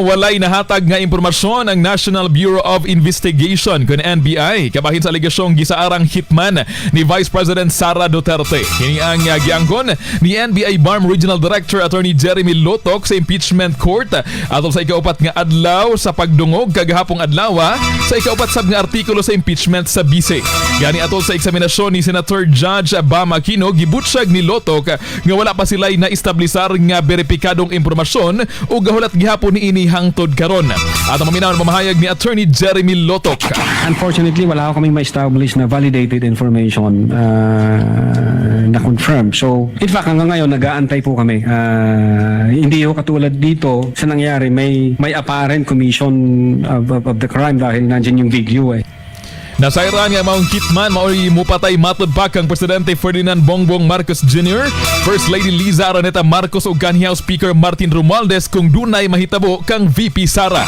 Walay nahatag nga impormasyon ang National Bureau of Investigation kun NBI kabahin sa alegasyong gisaarang hitman ni Vice President Sara Duterte. Kini ang giangkon ni NBI BARMM Regional Director Attorney Jeremy Lotok sa impeachment court atol sa ikaupat nga adlaw sa pagdungog kagahapong adlaw sa ikaupat sab nga artikulo sa impeachment sa bise. Gani atol sa eksaminasyon ni Senator Judge Bam Aquino, gibutyag ni Lotok nga wala pa sila na-establisar nga beripikadong impormasyon ug gahulat gihapon niini hangtod karon. At ang maminaw ang pamahayag ni Attorney Jeremy Lotok. Unfortunately, wala ako kaming ma-establish na validated information na confirm. So, in fact, hanggang ngayon, nag-aantay po kami. Hindi ho katulad dito sa nangyari, may apparent commission of the crime dahil nandiyan yung video eh. Nasayran nga maong hitman mao'y mupatay matod pa kang Presidente Ferdinand Bongbong Marcos Jr., First Lady Liza Araneta Marcos ug kanhi House Speaker Martin Romualdez kung dunay mahitabo kang VP Sara.